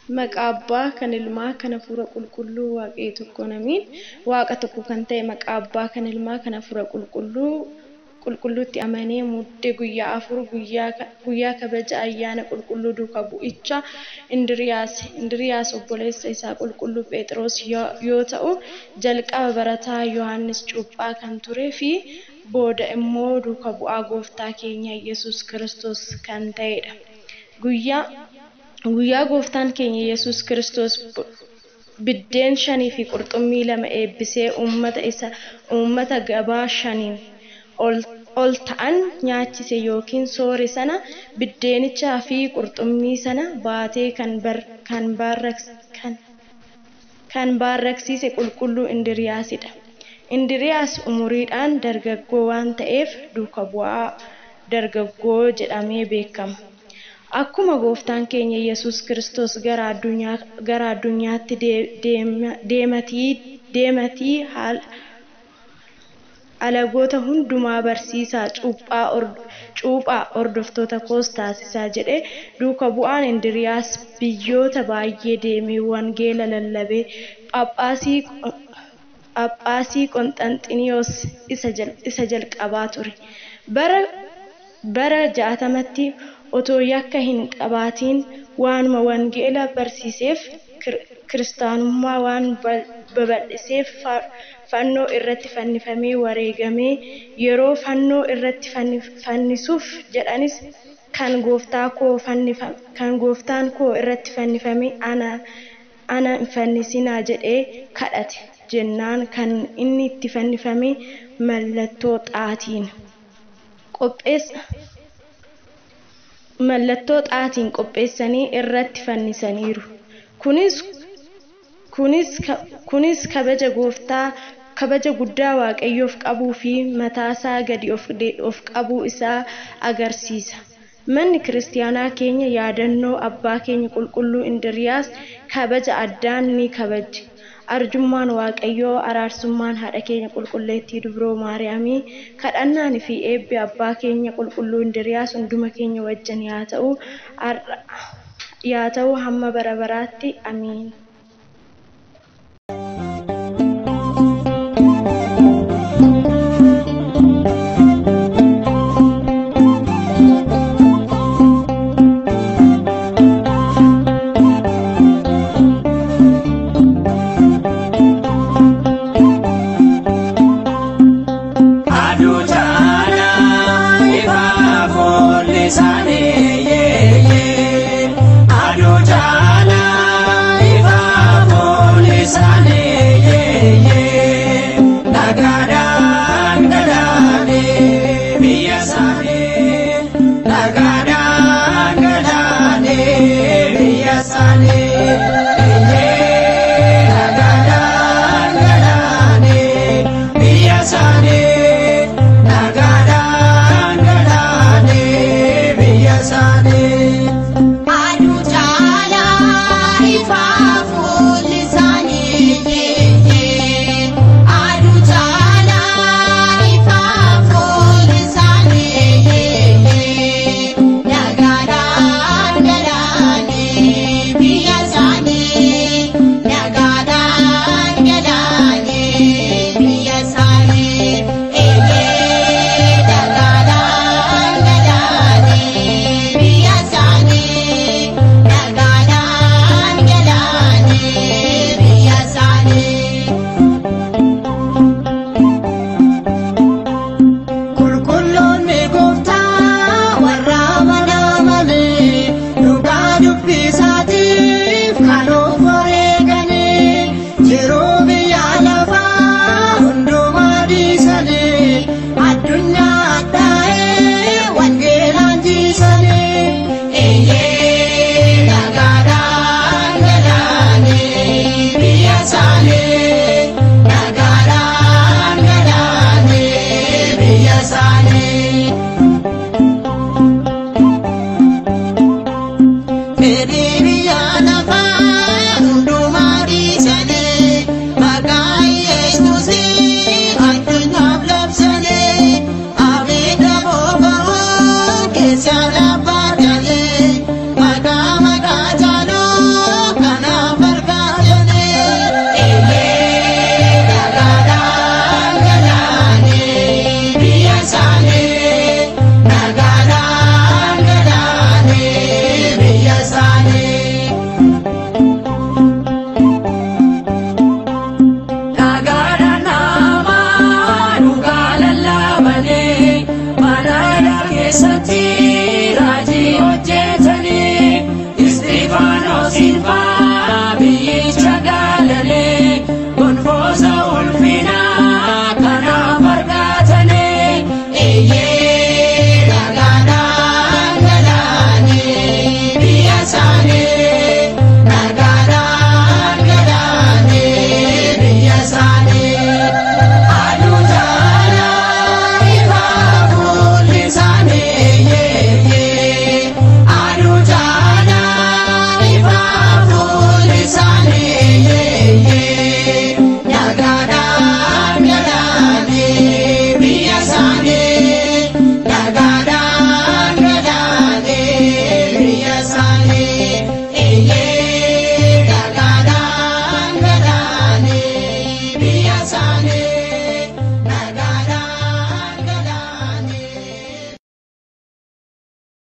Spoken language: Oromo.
Maqaa Abbaa, kan Ilmaa, kan Hafuura Qulqulluu, Waaqayyo tokkoon amiin. Waaqa tokko kan ta'e maqaa Abbaa, kan Ilmaa, kan Hafuura Qulqulluutti amanee Muddee guyyaa 4 guyyaa kabaja ayyaana qulqulluu duuka bu'ichaa Indiriiyaas. Indiriiyaas obboleessa isaa qulqulluu Pheexiroos yoo ta'u, jalqaba barataa Yohaannis Cuuphaa kan turee fi booda immoo duuka bu'aa Gooftaa keenya Iyyasuus Kiristoos kan ta'edha. Guyyaa Gooftaan keenya Iyyasuus Kiristoos biddeen shanii fi qurxummii 2 eebbisee uummata gabaa 5,000 ol ta'an nyaachise yookiin soore sana biddeenichaa fi qurxummii sana baatee kan baaraksiise qulqulluu Indiriyaasidha. Indiriiyaas umuriidhaan dargaggoo waan ta'eef duuka bu'aa dargaggoo jedhamee beekama. Akkuma Gooftaan keenya Iyyasuus Kiristoos gara addunyaatti deemaatii alagoota hundumaa barsiisaa, cuuphaa, hordoftoota koos taasisaa jedhe duuka bu'aan Indiriiyaas biyyoota baay'ee deemee wangeela lallabee Phaaphaasii Qonsxanxiinoos isa jalqabaa ture. Bara 60tti otoo yakka hin qabaatin waanuma wangeela barsiiseef, kiristaanummaa waan babal'iseef fannoo irratti fannifamee wareegame. Yeroo fannoo irratti fannisuuf jedhanis kan Gooftaan koo irratti fannifame ana hin fannisinaa jedhee kadhatee jennaan kan inni itti fannifame mallattoo xaatiin qopheessanii irratti fannisaniiru. Kunis kabaja guddaa Waaqayyoof qabuu fi mataasaa gadi of qabuu isaa agarsiisa. Manni Kiristaanaa keenya yaadannoo Abbaa keenya qulqulluu Indiriiyaas kabaja addaan ni kabajji. Arjummaan Waaqayyoo, araarsummaan haadha keenya qulqulleettii Dubroo Maariyaamii, kadhannaan fi eebbi Abbaa keenya qulqulluu Indiriiyaas hunduma keenya wajjin haa ta'u hamma bara baraatti. Amiin.